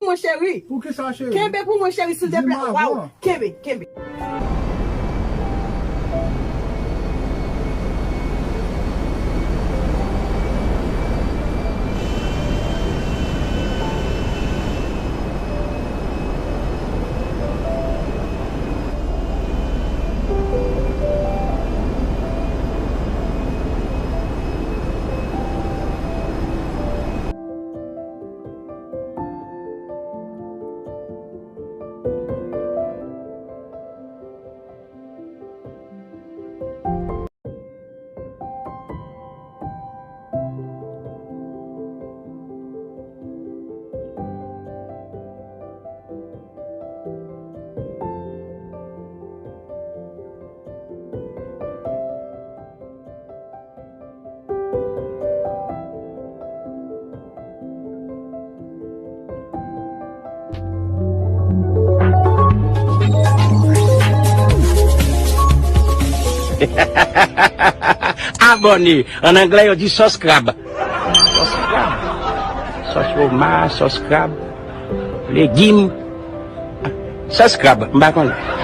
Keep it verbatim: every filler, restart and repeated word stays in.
Mwen, cheri. Pou ki sa, cheri? Kenbe pou mwen, cheri, silteplè. Waw, kenbe, kenbe. Abòne. An anglè, yo di subscribe. Subscribe. Sòs woma, subscribe. Legim. Subscribe. M pa konnen.